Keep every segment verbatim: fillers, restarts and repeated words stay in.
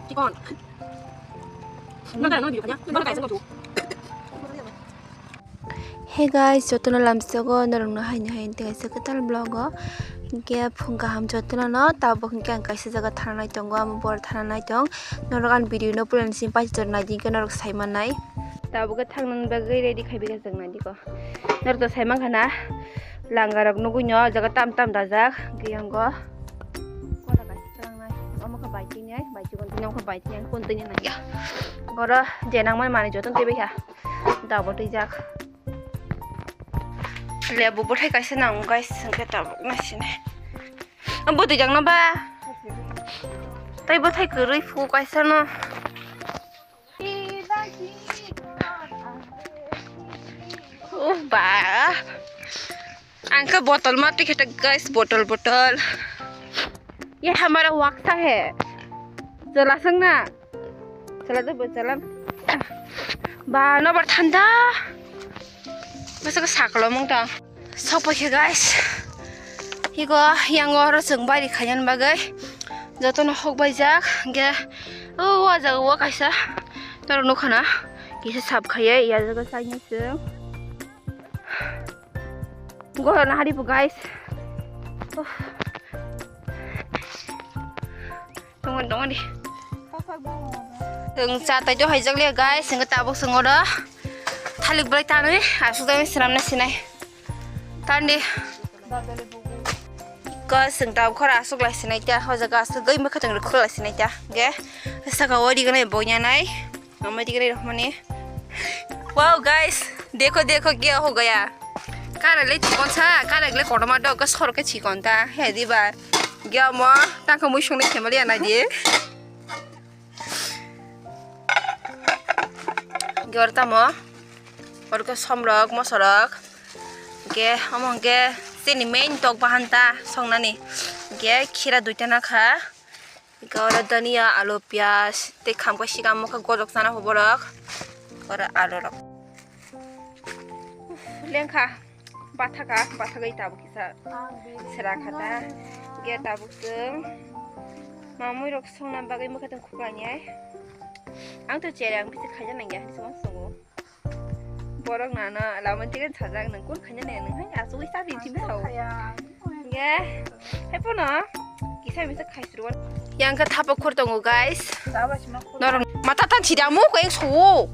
Chikon. Nang kaya nang video kanya. Nang kaya sa tu. Hey guys, jotono lamsogo norokno haino haino tei kaisa kwtal vlog o. Hwnkhe phung kaham jotono no, tabuk hwnkhe ang kaisa jaga thana nai tongo, amo bor thana nai tong. Norok ang video no puila simi paisajak nai di hwnkhe norok sai mannai. Tabuk khe thangna bagwi ready khai bikha jak nai di ko. Norok to sai mankha na, langa rok nugui no o jaga tam tam dajak hwnkhe yango. Kola kaisa tlangnai, omo khe bai tini ai, bai chikon tini, omo khe bai tini ai, kon tini nai ya. Boro je nangmani manwi jotono twi bikha. Dabo twijak. Lebu bwthai kaisa nango guys, hwnkhe tabuk naisini. Bwtwi jakno ba? Tai bwthai kwrwi phu kaisa no. Oh ba. Ang khe botol ma twi khe guys, botol, botol. Ye hamara waksa he. Jola sung na. Chala de bo chala. Ba, nobar thanda. Masa ke saklo mong ta. Sok paikhe guys. Higo yango oro chwng bairi khainani bagwi. Jotono hok baijak. Ge o, o jaga o kaisa. Norok nukha na. Kisa sap khaiye ya jaga chaini chwng. Gohor na hari bo guys. Uff. Tongo, tongo di. Chwng cha tai to haijak le guys, chwng tabuk chwng oro thalik belai tanwi aswk jani swnamna sinai. Tandi. Ko chwng tabuk khoro aswk lai sinai ta, o jaga aswk gwi mwkhwtwng rwkhwk lai sinai ta. Ge saka o ri gwnai bo nyanai. Ama tigre rohmani. Wow guys, dekho dekho kya ho gaya. Kara le chikon sa, kara le kono ma dok sor ke chikon ta. He di ba. Gya mo, ta ko mui sung le khemali ana di. Gyor ta mo. Or ko somrok, mosorok. Ge, omo ge, sini main tok bahan ta, songnani. Ge, khira duita na kha. Ika oro dania, alu, piyaj, tei khamkha sikam mokhe gojok chana pho borok. Oro alu rok. Uff, lengkha, bathakha, bathagwi tabuk kisa sera kha ta. Ge tabuk chwng mamui rok songna bagwi mokhe tong khuklangnai. Ang to chere ang bisi khaina nangya hinwi se uansukgo. Borok nana lama tigre sajak nang kun khanya ne nang hai asugwi sa di timi sao. Nge hai pono kisa misa khaisruan. Yang khe thapa khur tongo guys. Norok mata tan chida mu ko ek so.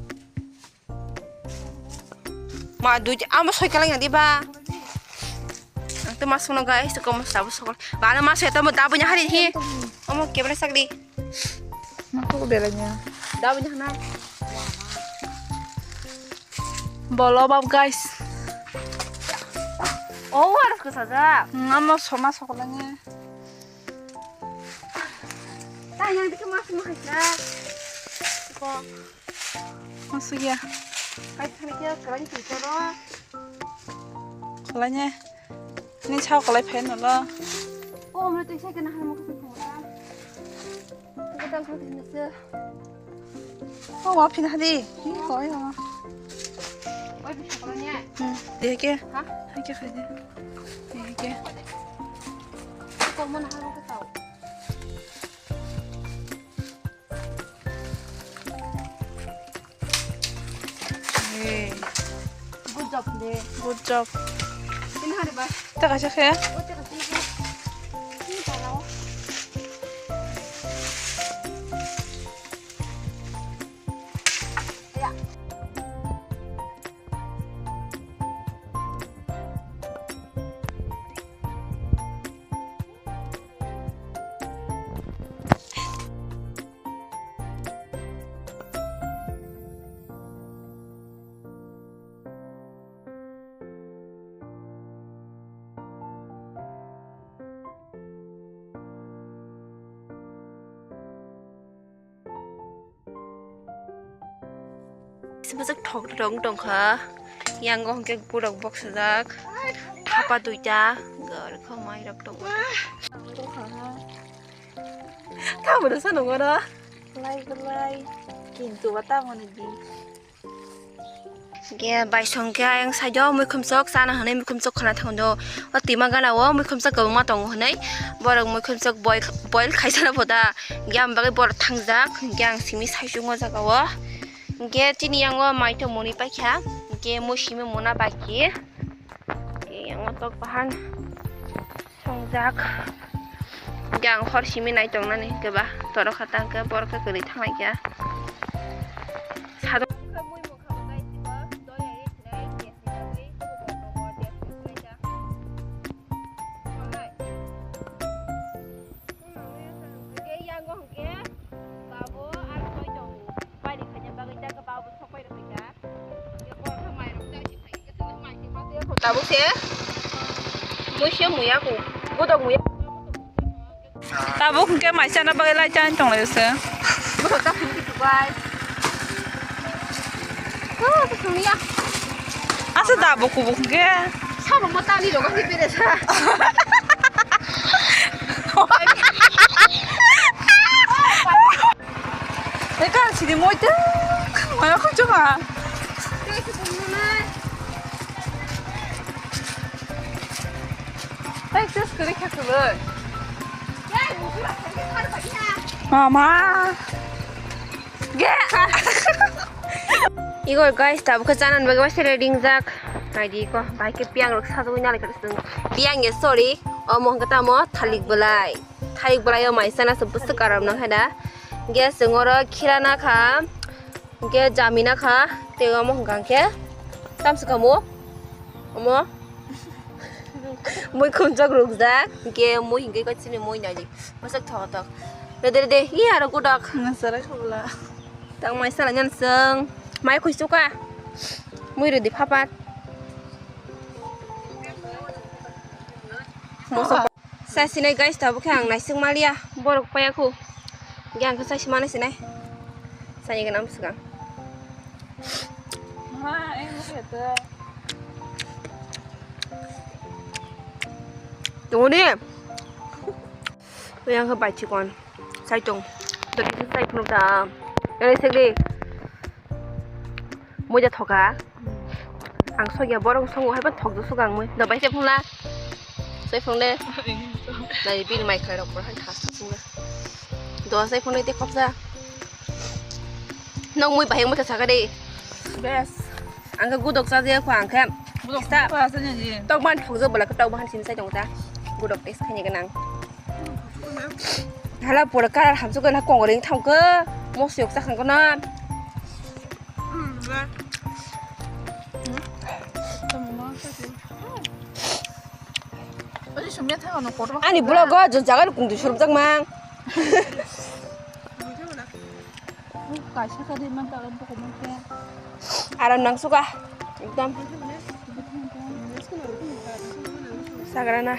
Ma dui ama soi kalang ya di ba. Ang to mas no guys to komo sabo sokol. Ba na mas ya to mo dabu nya hari hi. Omo kebra sagdi. Mako belanya. Dabu nyahna. Bolo bab guys. Oh, harus ke saja. Ngamo soma sokolanya. Tanya dikit mas mau kerja. Kok. Masuk ya. Kai sana kerja kerja kita loh. Kolanya. Ni chao kolai phai no lo. Oh, mana tu saya kena hal mau kerja. Ang katang kau tinggal se. Oh, wa phin hadi. Ni ko ya. Oi, bisa kalau nya. Hmm, dia ke. Hah? Hai ke khai dia. Dia ke. Kau mana hal mau kau tahu? Hey. Good job de. Good job. Ini hari ba. Tak aja ya. Oh, tak aja. Ini kalau. Ya. Sibajak thok rong tongkha. Yango hwnkhe borok boksajak. Thapa duita. Gari kho mai rok tongo. Tamo da sano ngora. Lai belai. Kintu ba tamo ni di. Ge baisong khe ayang side o muikhumsok chana hwnwi muikhumsok khwna thangdo. O twima gana o muikhumsok kwbangma tongo hwnwi borok muikhumsok boil, boil khaisano phoda. Ge ang bagwi borok thangjak. Ge ang simi saichung o jaga o. Ge chini yango mai tongmani paikha. Ge mui simi muna baki. Ge yango tok bahan. Songjak. Jang hor simi nai tongnani keba torok kha tang khe borok khe kwrwi thanglai kha. Sadok khe mui mokha bo nai sibo doya ri khlai gas ni bagwi tubuk rok rogo gas ni khlai kha. Songnai. Hwnkhe yango hwnkhe babo ar soi tongo. Paini khaina bagwi ta khe babo sok pai rw kha. Tabuk se muise muya ku, godok muya. Tabuk hwnkhe maisa na bagwi lai chan tong lai se. Godok ta phung ki tubai. Oh, ta phung ya. Asa tabuk kubuk hwnkhe. Sabo mo tani rogo hi pere sa. Ekar sini moi teng, maya khuchuma. Tei sus kuri kha kubui. Mama. Ge. Igo guys, tabuk khe chanan bagwi waisa ready wngjak. Naidi ko, bai khe piyang rok sajagwi nalai kha sung. Piyang ya, sorry. Omo hwnkhe tamo thalik belai. Thalik belai o mai chana se bwswk karam nang hai da. Ge chwng oro khira na kha. Hwnkhe jamina kha, tei omo hwnkha hwnkhe tamswk kamo, omo mui khumjak rukjak, hwnkhe mui hwnkhe koi chini mui naidi, bwswk thokotok. Rede, rede, hi aro godok. Nasarai khobla. Tang mai salai nani chwng, mai khuisu kha, mui rwdi phapat. Mosok. Sa sinai guys, tabuk khe ang naising maliya, borok paya khu. Ge ang khe saisi mani sinai. Sani ganang bwswk ang. Ma, eh, mo khe to. Tongoni. Oi ang khe bai chikon. Sai tong. Dori khe sai phunuk da. Ere segdi. Moja thoka. Ang sogya borok songo hai ba thokjak suka ang mui. Da bai se phungla. Sai phungle. Nai bini mai khlai rok por hai thas thas phungla. Do sai phungle te khopsa. Nong mui bahai mui thasa ka de. Bes. Ang ka gudok cha de ko ang khe. Gudok cha cha ni. Tok ban thokjak bala ka tok ban sin sai tong ta. Gudok tes khani ganang. Hala pura karar hamsuk na kongring thangkhe. Mosok cha khangkhe na. Ani vlog o jun jaga ni kung tu surumjak mang. Aram nang suka ekdom. Sagrana.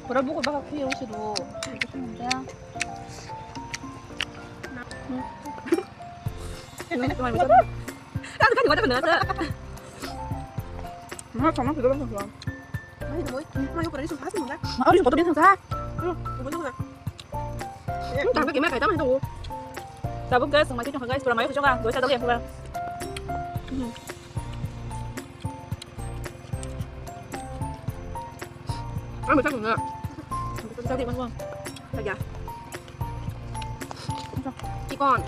Pura buku bakal khuya usi do. Kan kan wajah benar sa. Mah sama kita kan sama. Mah itu boy, mah yuk pernah sumpah sih mah. Mah udah foto dia sama. Hmm, itu juga. Hmm, tangga gimana kayak taman itu. Tabuk guys, sama itu guys, pura mayo kecoa, gue sadar ya pura. Hmm. Ano cakap nggak? Cakap mas bang. Lagi ya. Ikon.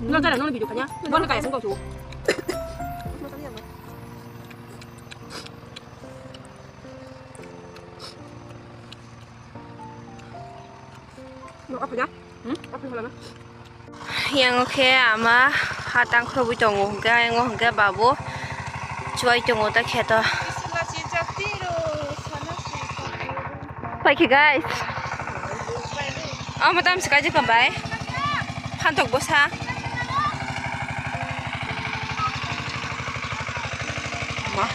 Nggak ada nol video kanya. Bukan kayak sengkau cu. Yang khe ama hatang khorobwi tongo, hwnkhe ayang o hwnkhe babu chuwai tongo ta kheto. Paikhe guys, omo tamse kaijak bai phantok bwsa. Ma.